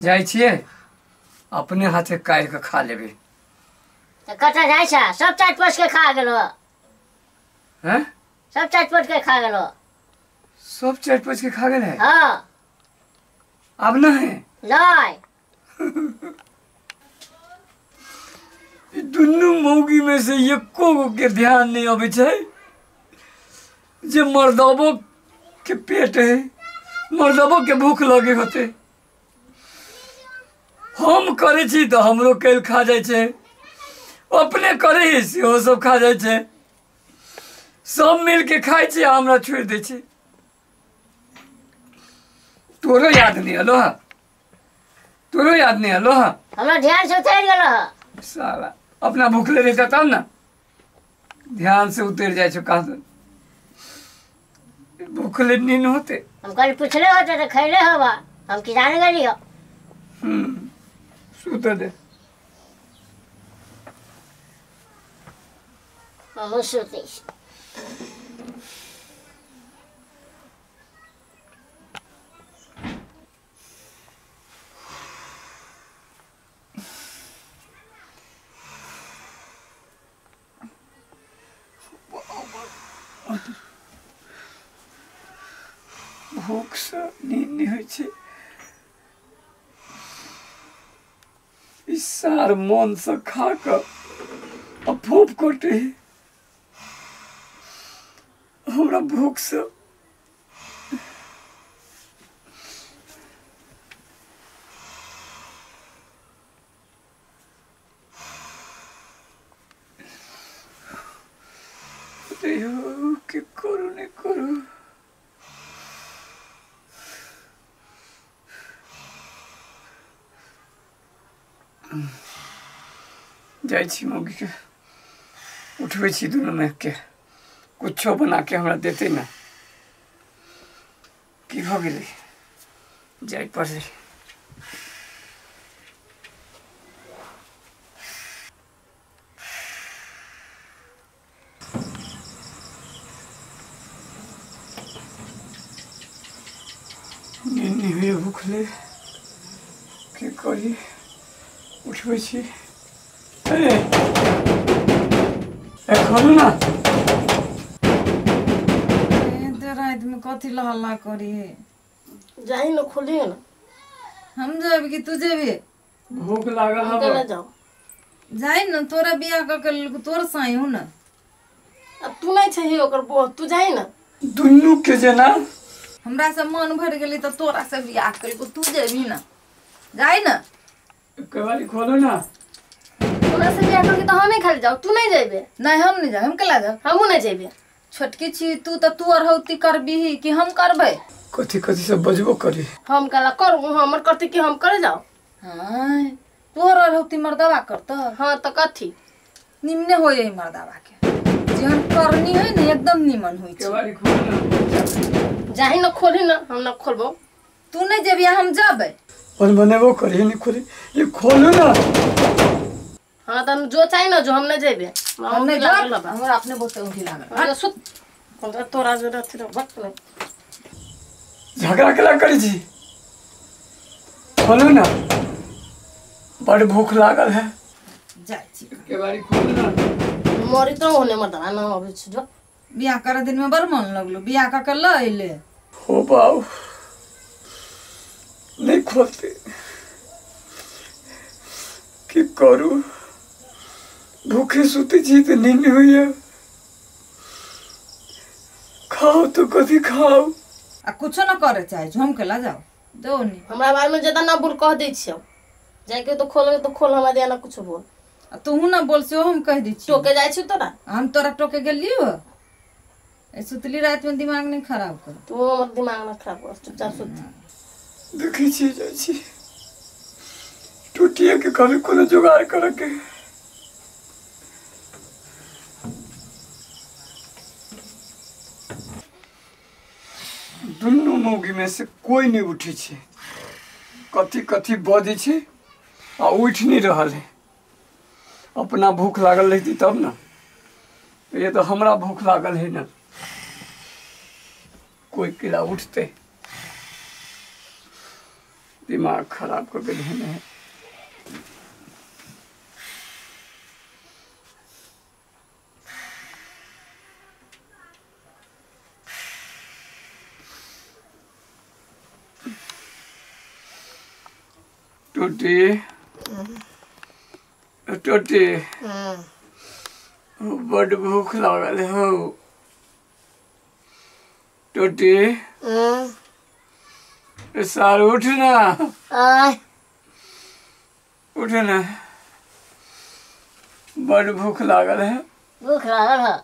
जाइ छियै अपने हाथे काटि के खा लेबै। तऽ कतऽ जाइ छ? सब चाटि पोस के खा गेलो। हैं? सब चाटि पोस के खा गेलो। सब चाटि पोस के खा गेल है? हाँ। अब ना है? नहीं। दुनू मौगी में से एको गो के ध्यान नहीं अबै छै जे मर्दबो के पेट है, मर्दबो के भूख लगे होते। हम करै छी तऽ हमरो कैल खा जाइ छै, अपने करै सेहो सब खा जाइ छै, सब मिल के खाइ छै, हमरा छोड़ि दै छै। तोरो याद नहीं हलो हा? तोरो याद नहीं हलो हा? हमरा ध्यान से उतर गेलो हा। साला अपना भूखले रहता तब ना ध्यान से उतर जाइ छै। कहाँ भूखले नींद होते? हम कल पूछले होते तो खैले होबा, हम की जाने गेलियो। सुत दे। हम सुते। भूख से नींद नहीं होइ छै। ई सार मन से खा कऽ अफूफ कटे हमरा भूख से। की करू नहीं करू। जाइ छी मौगी के उठबै छी, दुनू में के कुछो बना के हमरा देते ना। की भऽ गेलै? जाय पड़ै। नींद नहीं होइए भूखले, की करी? उठबै छी। ए खोलू ना। एते राति में कथी ल हल्ला करी? जाही न खोलिए ना। हम जेबी कि तू जेबी? भूख लागल हबे। जाओ जाई न, तोरा बियाह क के तोर साई हूं ना। अब तू नहीं छही ओकर बोह, तू जाही ना। दुनू के जेना हमरा से मन भर गेली त तोरा से बियाह करी, तू जेबी ना। जाई ना। केवाड़ी खोलो ना। तोरा से बियाह करके तो हमें खाली जाओ, तू नहीं जेबे। नहीं हम नहीं जाए, हम केला जाओ? हमहू नहीं जेबे। छोटकी छी तू त तू अरहौती करबीही कि हम करबै? कथी कथी सब बजबो करी। हम काला करू? हमर करती कि हम करे जाओ? हां, तोहर अरहौती मर्दवा करत। हां त कथी निमने होय मर्दवा के, जेहन करनी है ने एकदम निमन होय छै। केवाड़ी खोल ना। जाही न खोली ना, हम न खोलबो। तू नहीं जेबी हम जेबै। पर बनेबो करी नहीं खोली, ये खोलू ना। हां त जो चाही ना जो, हम नहीं जेबे। हम नहीं जाब, हमरा अपने बहुत उठी लागल। अरे सुत, हमरा तोरा जे रथि रे बक नहीं। झगड़ा केला करी छी? खोलू ना, बड़ भूख लागल है। जाइ छी। केवाड़ी खोलू ना। मरी तो होने मर्दवा ना अबै छै जो। बियाह करे दिन में बड़ मन लगलो, बियाह क के ल अइले। हो बाऊ नहीं खोलते, की करू? भूखे सुते छी तो नींद होइए। खाओ तो कथी खाओ? आ कुछो न करे चाहे हम केला जाओ दो नी। हमरा बारे में ज्यादा ना बोल कह दै छियौ। जाके तो खोल तो खोल, हमरा दिया ना कुछ बोल। आ तूहू ना बोल से हम कह दै छी। टोके जाइ छी तोरा? हम तोरा टोके गेलियो? ए सुतली रात में दिमाग नहीं खराब कर। तू हमर दिमाग ना खराब कर, चुपचाप सुत। देखै छी जाइ छी टूटिए के कभी कोनो जुगाड़ करे के। दुनू मौगी में से कोई नहीं उठै छै, कथी कथी बजै छै आ उठि नहीं रहल है। अपना भूख लागल रहती तब ना, ये तो हमरा भूख लागल है ना। कोई किला उठते। दिमाग खराब कऽ के धेने है। टोटी टोटी बड भूख लागल हो। टोटी सार उठ ना, उठ ना, बड भूख लागल है। भूख लागल है?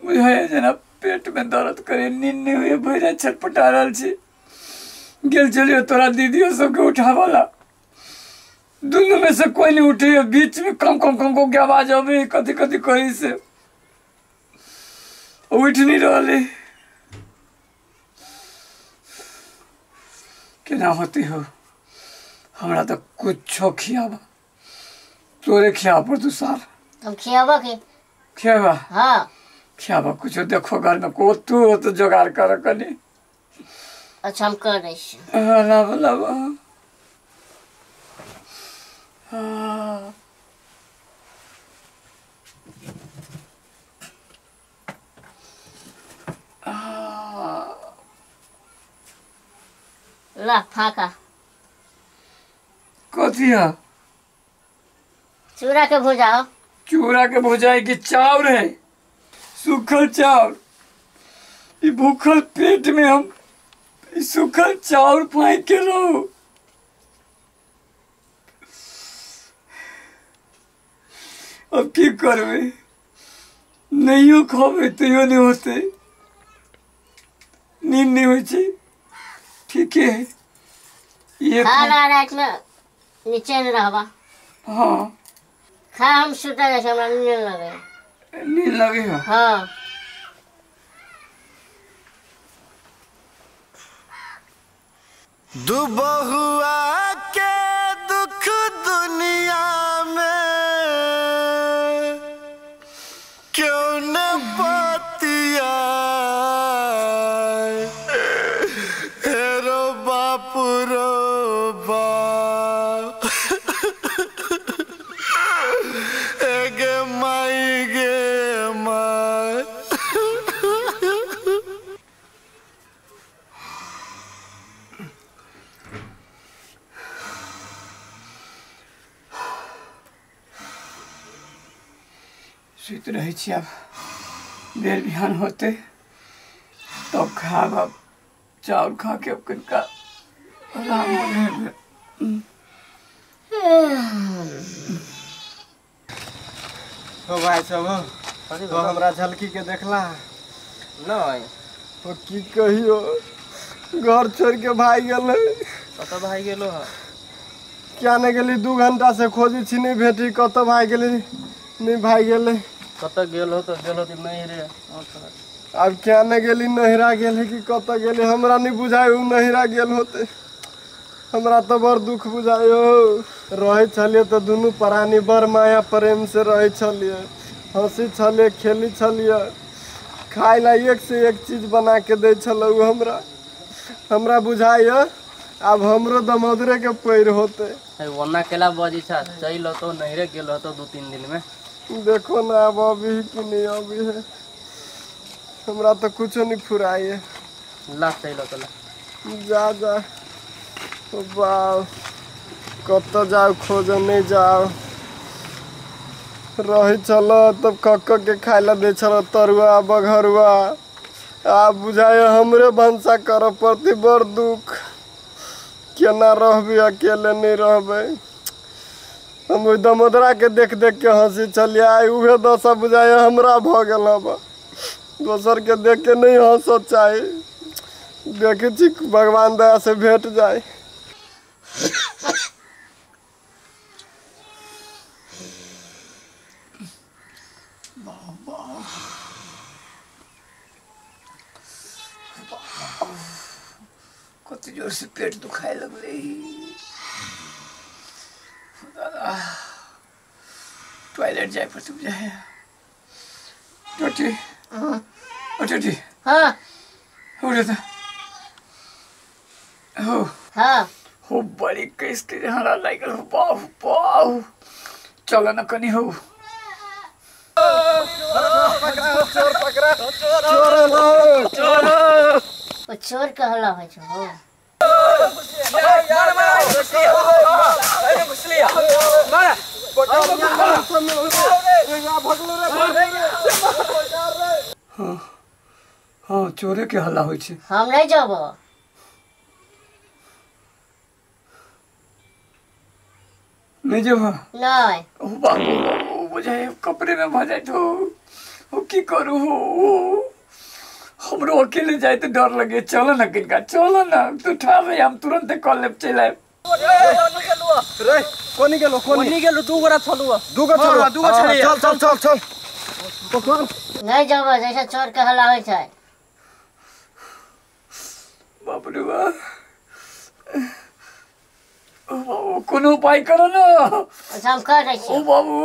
बुझाइए जेना पेट में दर्द करे, नींद नहीं हुई, भैया छटपटा रहल छी। गेल चलियो तोरा दीदियों सबके उठावला, दोनों में से कोई नहीं उठे, बीच में कम कम कम कम के आवाज आवे, कथी कथी कही से उठ नहीं रही। केना होती हो, हमरा तो कुछो खियाबा, तोरे खियाबा पर तू सार। तुम खियाबा के? खियाबा? हाँ खियाबा कुछो, देखो घर में को तू हो तो जुगाड़ कर कनी। अच्छा हम कर रही छी। हाँ लाबा लाबा। हाँ ला फाका। कथी है? चूड़ा के भुजाओ। चूड़ा के भुजाए की चाउर है, सूखल चाउर। ये भूखल पेट में हम सूखल चाउर फेंक के रहो। अब की करबे, नहीं खाबे तैयो नहीं होते, नींद नहीं होइ छै। ठीक है ये खा ला, रात में नीचे नहीं रहबा। हाँ खा, हम सुता जाए, हमरा नींद लगे। नींद लगे? हाँ दुबहुआ के दुख दुनिया में क्यों न पतिया, हेरो बाप रो बाप, गे माई गे माई। सुति रहै छी, आब बेर बिहान होते तब खाब। अब चाउर खा के अब कनिका आराम हेबै। हो भाई सब हो, तो हमरा झलकी के देखला नहीं तो की कहियो, घर छोड़ के भाग गेलै। कतऽ भाग गेलो है? क्या नहीं गेली, 2 घंटा से खोजी छी नहीं भेटी, कतऽ भाग गेली नहीं भाग गेलै। कतऽ गेल हो? तो गेल होती नहीं रे। अब क्या नहीं गेली, नहिरा गेल है कि कतऽ गेली हमरा नहीं बुझाय, उ नहिरा गेल होते। हमरा तो बड़ दुख बुझायो। रहे छलियै तो दुनू प्राणी बड़ माया प्रेम से रहे छलियै, हँसी छलियै, खेली छलियै, खाय ला एक से एक चीज बना के दै छलै उ हमरा। हमरा बुझाय आब हमरो दमोदरे के पैर होते। ओना केला बजै छ, चलि होतो नहिरे गेल होतो 2-3 दिन में। देखो ना अब अभी कि नहीं अभी है, हमरा तो कुछो नहीं फुराए। ला चलि होतो ला। जा जा बाप, कतऽ जाओ खोज नहीं जाओ। रही छल तब कक के खाय ला दै छल तरुआ बघरुआ, आब बुझाय हमरे भनसा करऽ पड़तै। बड़ दुख, केना रहबै, अकेले नहीं रहबै। हम ओहि दमोदरा के देख देख के हँसी छलियै, आइ उहे दशा बुझाय हमरा भऽ गेल। अब दोसर के देख के नहीं हँसऽ चाही, देखै छी भगवान दया से भेट जाय। कते जोर से पेट दुखाए लगलै दादा, टॉयलेट जाए पर जाए। टोटी ओ टोटी। हाँ उठे तो हो। हाँ। हो बड़ी केस के हरा लागल हो बाहु बाहु। चल न कनी हो। चोर पकड़ा चोर लो चोर। ओ चोर कहला होइ छौ हो। हाँ हाँ चोरे के हल्ला होइ छै। हम नहीं जबो। नहीं जेबो? नहीं। ओ बाबू बाबू बुझाइ कपड़े में भ जाइत हो। ओ की करू हो, हमरो अकेले जाए तो डर लगे। चलो ना किनका, चलो ना तू ठार रही, हम तुरंत कॉल लेब चल आएब। रे कोनी गेलो कोनी गेलो दू गोरा छलु दू गो छलु दू गो छलै। चल चल चल चल पकड़। नहीं जबो जैसे चोर के हल्ला होइ छै। बाप रे बाप, ओ बाबू कोनो उपाय करो ना। अच्छा हम कर दै छियौ। ओ बाबू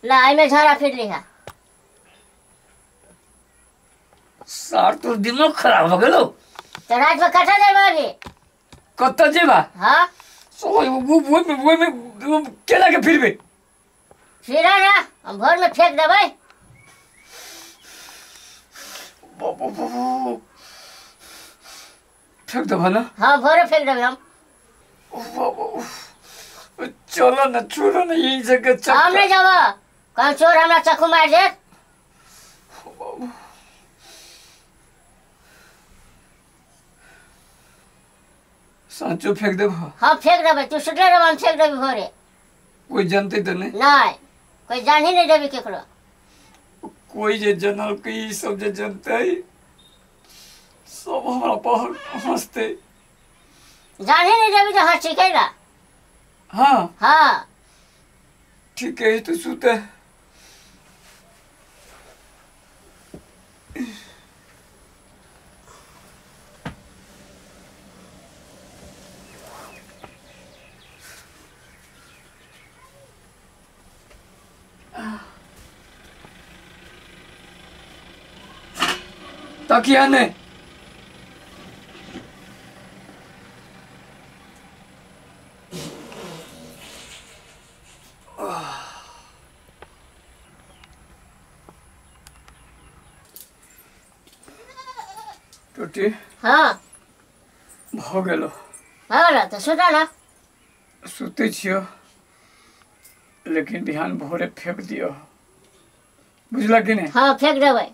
ला एहिमे झाड़ा फिर लिहा। सार तोर दिमाग खराब हो गेलो। तो रात में कतऽ जेबा अभी? कतऽ जेबा? हाँ सो वो में केना के फिरबे? फिरा ना, हम भोर में फेंक देबै। बाबू बाबू फेंक देबा ना? हाँ भोरे फेंक देबै हम। ओ बाबू चलो ना छोड़ो ना यही जगह चक्कर। हम नहीं जाबो, कहीं चोर हमरा चक्कू मार देत। बाबू सांचो फेंक देबा? हाँ फेंक देबै, तू सुतले रहबा हम फेंक देबै भोरे। कोई जानते तो नहीं? नहीं कोई जान ही नहीं देबी केकरो। कोई जे जानल के ई सब जे जानते सब हमरा पर हंसते। जान ही नहीं देबी तो हंसी कैला। हाँ हाँ ठीक है तू सुते। तकिया ने टोटी। हाँ भ गेलो। भ गेलो तो सुता ना। सुते छियो लेकिन बिहान भोरे फेंक दियो, बुझला कि नहीं? हाँ फेंक देबै।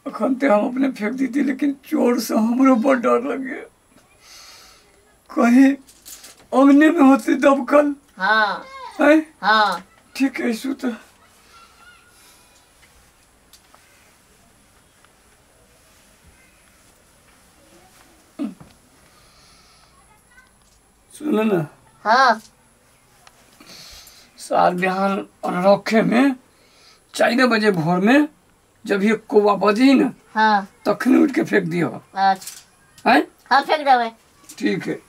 अखन ते हम अपने फेंक दी लेकिन चोर से हमरो बड़ डर लगे, कहीं अंगने में होती दबकल। हाँ है? हाँ ठीक है सुत। सुन ना। हाँ साल बिहान अनरोखे में 4 बजे भोर में जब ये कौवा बजी ना, हाँ तखन उठ के फेंक दियो। अच्छा है? हाँ फेंक देबै। ठीक है।